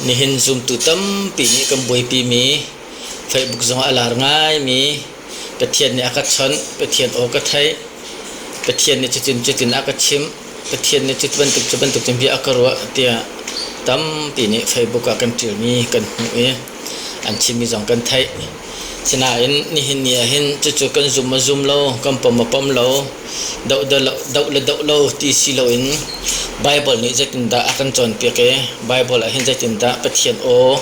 Nihin zumtu tampi nih kan buaipimi Facebook zongah a lar ngaimi Pathian nih a ka chawnh, Pathian aw ka theih, Pathian nih cutin cutin a ka chimh, Pathian nih cu bantuk cu bantuk cun bia a ka ruah tiah tampi nih Facebook ah kan ṭialmi kan hmuh i an chimmi zong kan theih. Sinain nihin ni ah hin cucu kan zum maw zum lo, kan pom maw pom lo, doh le doh lo ti si loin Baibal nih zeitindah a kan cawnpiak i Baibal ah hin zeitindah Pathian aw,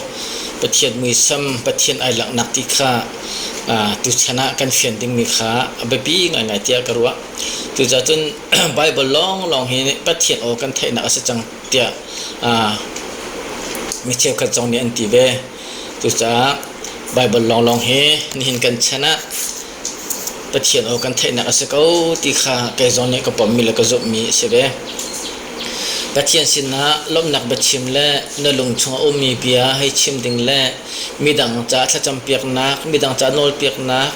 Pathian muisam, Pathian ai langhnak ti kha tuchan ah kan fian dingmi kha a biapi ngaingai tiah ka ruah. Cucaah cun Baibal lawnglawng hi Pathian aw kan theihnak a si cang tiah mi cheukhat zong nih an ti ve. Cucaah Baibal lawnglawng hi nihin kan chan ah Pathian aw kan theihnak a si ko ti kha kei zong nih ka pommi le ka zumhmi a si ve. Pathian sinah lawmhnak biachim le na lung chung a ummi bia hei chim ding le midang caah thlacampiaknak, midang caah nawlpiaknak,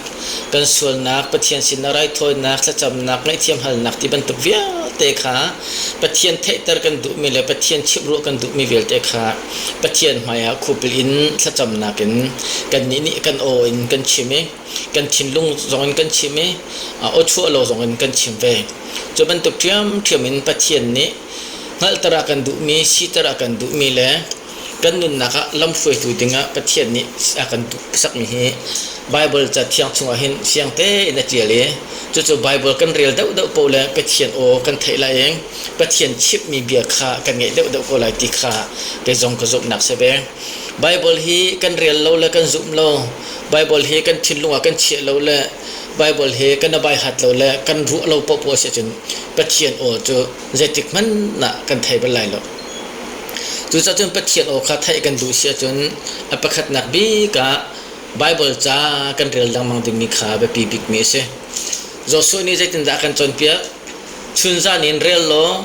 kan sualnak, Pathian sinah raithawinak, thlacamnak, ngaihthiam halnak ti bantuk vialte kha Pathian theihter kan duhmi le Pathian chimhruah kan duhmi vialte kha Pathian hmaiah khupil in thlacamnak in kannih nih kan aw in kan chim i kan thinlung zongin kan chim i aw chuah lo zongin kan chim ve. Cu bantuk ṭhiamṭhiam in Pathian nih hngalhter a kan duhmi, siter a kan duhmi le kan nunnak ah lamhruaitu dingah Pathian nih a kan duhsakmi hi Baibal ca thiang chungah hin fiang tein a ṭial i cucu Baibal kan rel deuhdeuh paoh le Pathian aw kan theih lai i Pathian chimhmi bia kha kan ngeih deuhdeuh ko lai ti kha kei zong ka zumhnak si ve. Baibal hi kan rel lo le kan zumh lo, Baibal hi kan thinlung ah kan chiah lo le Baibal hi kan abai hat lo le kan ruah lo paohpaoh a si ahcun Pathian aw cu zeitik hmanh ah kan thei bal lai lo. Cucaah cun Pathian aw kha theih kan duh si ahcun a pakhatnak bik ah Baibal ca kan rel lengmang dingmi kha biapi bikmi a si. Joshua nih zeitindah a kan cawnpiak? Chunzan in rel law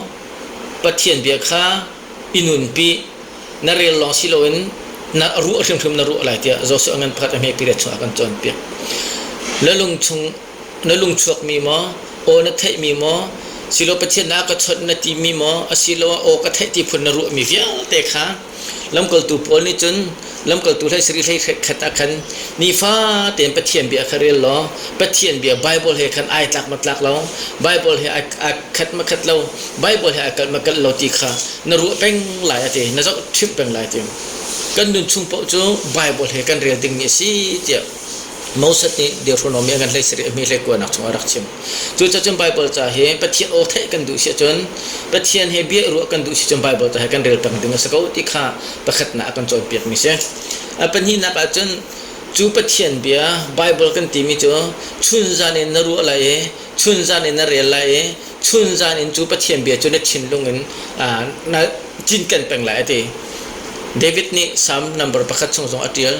Pathian bia kha i nunpi na rel lawng si loin na ruah hrimhrim na ruah lai tiah Joshua ngan pakhat a hme period chungah kan cawnpiak. Na lung chung na lung chuakmi maw aw na theihmi maw silo Pathian na ka chawnh na timi maw asiloah aw ka theih ti phun na ruahmi vialte kha Lamkaltu Paul nih cun lamkaltu hlei sarih hlei khat ah khan nifa tein Pathian bia kha rel law Pathian bia Bible he khan ai tlak ma tlak lo Bible he ai khat ma khat lo Bible he ai kalh ma kalh lo ti kha na ruah peng lai a ti na zoh chimh peng lai ti kan nun chung paoh cu Bible he kan rel dingmi a si tiah Moses nih Deuteronomy a ngan hlei sarih a hmi hlei kuanak chungah a rak chim. Cucaah cun Bible ca hi Pathian aw theih kan duh si ahcun Pathian he bia ruah kan duh si cun Bible ca hi kan rel peng ding a si ko ti kha pakhatnak a kan cawnpiakmi si. A pahnihnak ah cun cu Pathian bia Bible kan timi cu chunzan in na ruah lai i chunzan in na rel lai i chunzan in cu Pathian bia cu na thinlung in na cinken peng lai a ti. David nih Psalm number pakhat chung zong a ṭial.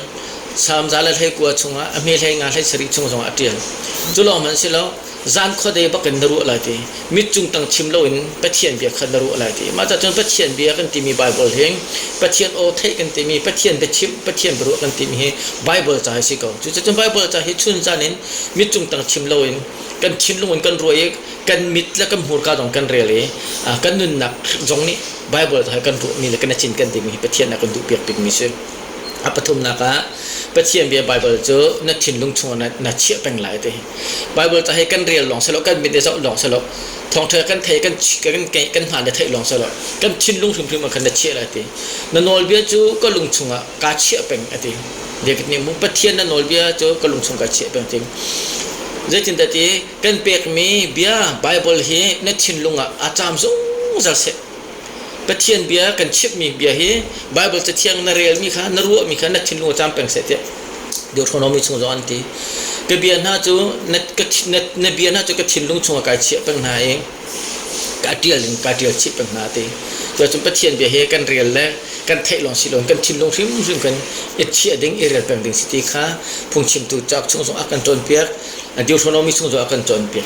Psalm 119 chungah a hme hlei nga hlei sarih chung zong a ṭial. Cu lawng hmanh si lo, zan khuadei bak in na ruah lai ti. Mit cung tang chim loin Pathian bia kha na ruah lai ti. Mah cun Pathian bia kan timi Bible hi Pathian aw theih kan timi Pathian biachimh Pathian biaruah kan timi hi Bible ca hi si ko. Cucun Bible ca hi chun zan in mit cung tang chim loin kan thinlung in kan ruah i kan mit le kan hmurka zong kan rel i kan nunnak zong nih Bible hi kan ruahmi le kan cin kan dingmi hi Pathian a kan duhpiak bikmi si. A pathumnak ah Pathian bia Bible cu na thinlung chungah na, na chiah peng lai ti. Bible ca hi kan rel lawng silo kan mit i zoh lawng silo thawngṭha kan thei kan kan kan hna le theih lawng silo kan thinlung hrimhrim ah khan na chiah lai ti. Na nawlbia cu ka lung chungah kaa chiah peng a ti. David nih mu Pathian na nawlbia cu ka lung chung kaa chiah peng ti. Zeitindah ti kan pekmi bia Bible hi na thinlung ah a caam zungzal seh. Pathian bia kan chimhmi bia hi Bible cathiang na relmi kha na ruahmi kha na thinlung ah caam peng seh tiah Deuteronomy chung zong an ti. Ka bia hna cu na, ka, na, na bia hna cu ka thinlung chungah kai chiah peng hna i ka ṭial in ka ṭial chih peng hna ti. Cuacun Pathian bia hi kan rel le kan theih lawng si loin kan thinlung hrimhrim kan i chiah ding i rel peng ding si ti kha phungchimtu cauk chung zong a kan cawnpiak. Deuteronomy chung zong a kan cawnpiak.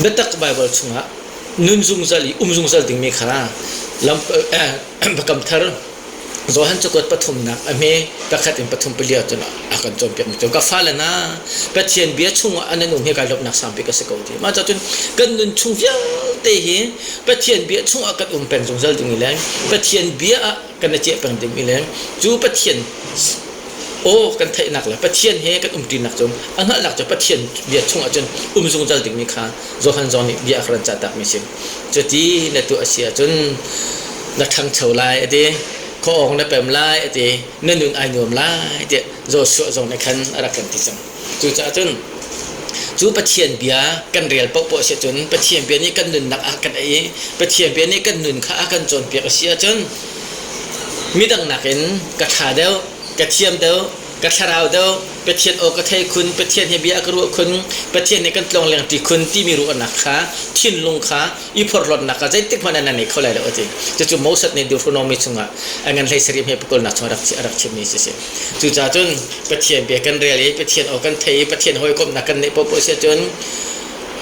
Biatak Bible chungah nun zungzal i um zungzal dingmi kha lam biakam thar. Johan cakuat pathumnak a hme pakhat in pathum pali ahcun a kan cawnpiakmi cu ka fale hna Pathian bia chungah an um hi kai lawmhnak sangpi ka si ko ti. Mah cun kan nun chung vialte hi Pathian bia chungah kan um peng zungzal ding i le Pathian bia ah kan i ciah peng ding i le cu Pathian aw kan theihnak le Pathian he kan umṭinak cu a hngalhnak cu Pathian bia chungah cun um zungzal dingmi kha Johan zong nih bia a ka ran cah takmi a si. Cuti na tuah a si ahcun na ṭhangcho lai a ti, khuaawng na pem lai a ti, na nun ai nuam lai tiah Joshua zong nih khan a rak kan ti cang. Cucaah cun cu Pathian bia kan rel paohpaoh a si ahcun Pathian bia nih kan nunnak a kan ei i Pathian bia nih kan nun kha a kan cawnpiak a si ahcun midang nakin ka ṭha deuh, ka thiam deuh, ka thlarau deuh, Pathian aw ka thei khun, Pathian he bia ka ruah khun, Pathian he kan tlong lengṭi khun timi ruahnak kha thinlung kha i phorhlawtnak kha zeitik hmanh ah na nei kho lai lo a ti. Cucu Moses nih Deuteronomy chungah a ngan hlei sarih hme pakulnak chungah a rak chimmi a si. Cucaah cun Pathian bia kan rel i Pathian aw kan thei i Pathian hawikomhnak kan neih paohpaoh si ahcun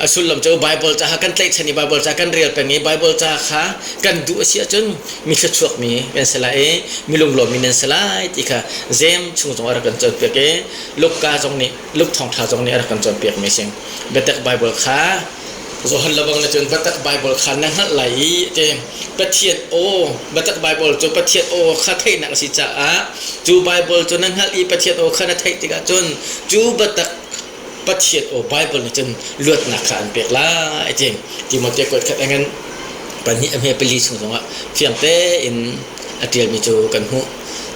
a sullam cu Bible ca kha kan tlaihchan i Bible ca kan rel peng i Bible ca kha kan duh a si ahcun mi thluachuakmi kan si lai i mi lunglawmmi nan si lai ti kha Jeim chung zong a rak kan cawnpiak i Luka zong nih Luke thawngṭha zong nih a rak kan cawnpiakmi a si. Biatak Bible kha Johan lebang na cun biatak Bible kha na hngalh lai i ti Pathian aw biatak Bible cu Pathian aw kha theihnak a si caah cu Bible cu na hngalh i Pathian aw kha na theih tikah cun cu biatak Pathian aw Bible nih cun luatnak kha an pek lai ti Timote kuat khat a ngan pahnih a hme pali chung zongah fiang tein a ṭialmi cu kan hmuh.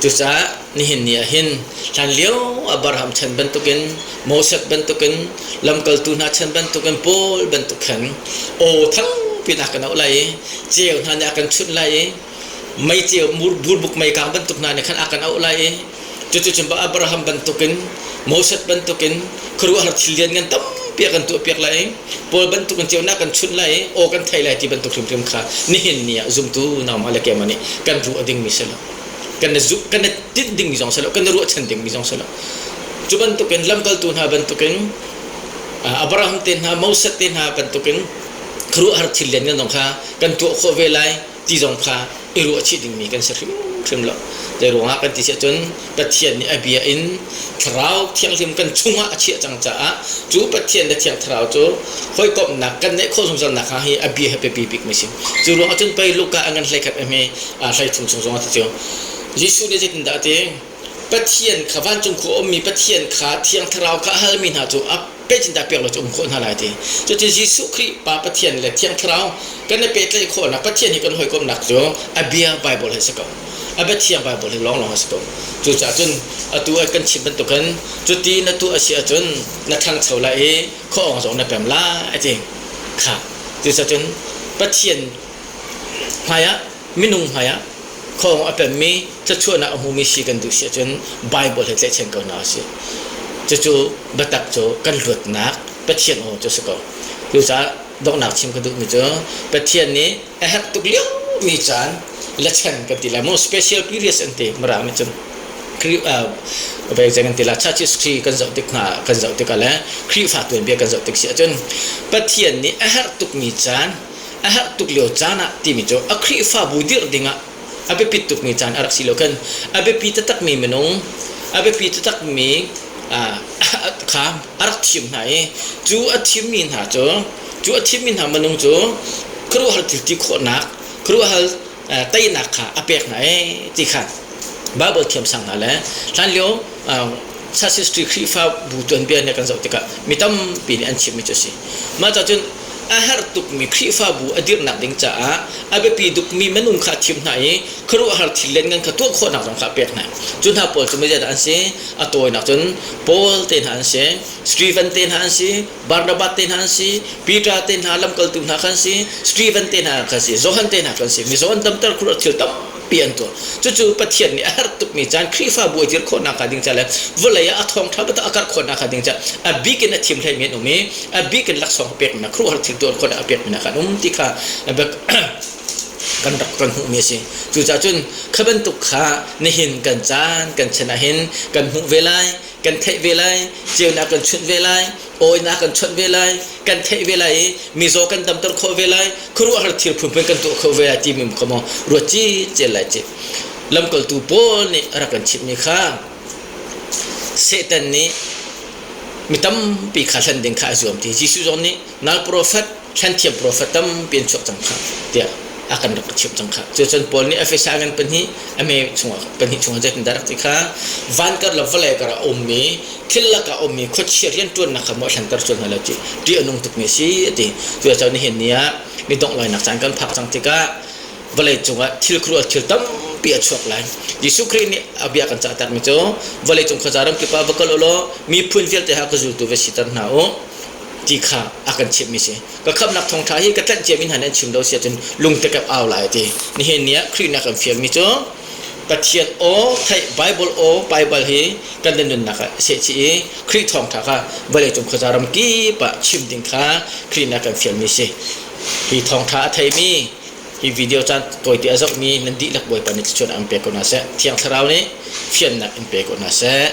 Cucaah nihin ni ah hin hlanlio Abraham chan bantukin Moses bantukin lamkaltu hna chan bantukin Paul bantuk khan aw thangpi in a kan auh lai i ceu hna nih a kan chunh lai i mei ceu burbuk mei kang bantuk hna nih khan a kan auh lai i cucu cun Abraham bantukin Moses bantukin khuaruahhar thil lianngan tampi a kan tuahpiak lai i Paul bantukin ceunak kan chunh lai i aw kan thei lai ti bantuk hrimhrim kha nihin ni ah zumtu nangmah le keimah nih kan ruah dingmi si lo kan i zumh kan i tinh dingmi zong si lo kan i ruahchan dingmi zong si lo cu bantukin lamkaltu hna bantukin Abraham te hna Moses te hna bantukin khuaruahhar thil lianngan zong kha kan tuah khawh ve lai ti zong kha i ruahchih dingmi kan si hrimhrim lo. Zei ruangah kan ti si ahcun Pathian nih a bia in Thlarau Thianghlim kan chungah a chiah cang caah cu Pathian le Thiang Thlarau cu hawikomhnak kan neih khawh zungzal nak hnga hi a bia hi biapi bikmi si. Cu ruangah cun pei Luka a ngan hleikhat a hme hlei thum chung zongah ti cu Jesuh nih zeitindah a ti? Pathian kha vancung khua ummi Pathian kha Thiang Thlarau kha a halmi hna cu a pehcindah pek lo cu um khawh hna lai ti. Cuti Jesuh Khrih Pa Pathian le Thiang Thlarau kan i pehtlaih khawhnak Pathian hi kan hawikomhnak cu a bia Bible hi a si ko. A bia thiang Bible hi lawnglawng a si ko. Cucaah cun atu ah kan chim bantukin cuti na tuah a si ahcun na ṭhangcho lai i khuaawng zong na pem lai a ti. Kha. Cucaah cun Pathian hmaiah minung hmaiah khawng a pemmi thluachuahnak a hmumi si kan duh si ahcun Bible he tlaihchan ko hna usih. Cucu biatak cu kan luatnak Pathian aw cu a si ko. Cucaah donghnak chim ka duhmi cu Pathian nih a herh tuk liomi caan le chan kan ti lai maw special periods an ti Mirang nih cun Khrih kan ti la church history kan zoh tik hna kan zoh tikah le Khrihfa tuanbia kan zoh tik si ahcun Pathian nih a herh tukmi caan a herh tuk lio caan ah timi cu a Khrihfabu dirh dingah a biapit tukmi caan a rak si lo khan a biapi taktakmi minung a biapi taktakmi kha a rak thim hna i cu a thimmi hna cu cu a thimmi hna minung cu khuaruahhar thil ti khawhnak khuaruahhar teinak kha a pek hna ee ti kha Bible thiamsang hna le hlanlio church history Khrihfabu tuanbia nih kan zoh tikah mi tampi nih an chimmi cu a si. Mah cun a herh tukmi Khrihfabu a dirhnak ding caah a biapi tukmi minung kha a thim hna i khuaruahhar thil lianngan kha tuah khawhnak zong kha a pek hna. Cu hna pawl cu mizeidah an si? A tawinak cun Paul te hna an si, Stephen te hna an si, Barnabas te hna an si, Peter te hna lamkaltu hna kha an si, Stephen te hna kha an si, Johan te hna kha an si. Mizaw an damter khuaruah thil tampi an tuah. Cucu Pathian nih a herh tukmi caan Khrihfabu a dir khawhnak hnga ding ca le vawlei ah a thawngṭha biatak a karh khawhnak hnga ding ca a bik in a thim hleimi an um i a bik in laksawng a pekmi hna khuaruahhar thil tuah khawhnak a pekmi hna kha an um ti kha kan rak kan hmuhmi a si. Cucaah cun kha bantuk kha nihin kan caan kan chan ah hin kan hmuh ve lai kan theih ve lai ceunak kan chunh ve lai awinak kan chawnh ve lai kan theih ve lai i mizaw kan damter khawh ve lai khuaruahhar thil phunphun kan tuah kho ve lai timi kha maw ruat cicel lai ci. Lamkaltu Paul nih a rak kan chimhmi kha Satan nih mi tampi kha hlen ding kha a zuam ti. Jesuh zong nih nal profet, hlenthiam profet tampi an chuak cang kha tiah a kan rak chimh cang kha. Cucun Paul nih Efesa ngan pahnih a me chungah pahnih chungah zeitindah rak ti kha van kar le vawlei kar a ummi thil lakah a ummi khuachia rianṭuannak kha maw a hlenter sual hna lo ti ṭih a nung tukmi a si a ti. Cucaah nihin ni ah mi dongh lainak caan kan phak cang tikah vawlei cungah thil khuaruah thil tampi a chuak lai. Jesuh Khrih nih a bia kan cahtakmi cu vawlei cung khuaza ram kip ah va kal u law miphun vialte ha ka zultu va siter hna u ti kha a kan chimhmi si. Ka khamhnak thawngṭha hi ka tlanh ciami hna nih an chim lo si ahcun lungtekep au lai a ti. Nihin ni ah Khrih nih a kan fialmi cu Pathian aw theih Bible aw Bible hi kan nunnak ah sehchih i Khrih thawngṭha kha vawleicung khuaza ram kip ah chim ding kha Khrih nih a kan fialmi si. Hi thawngṭha a theimi hi video caan tawite a zohmi nan dihlak Bawipa nih thluachuah an pek ko hna seh. Thiang Thlarau nih fiannak in pe ko hna seh.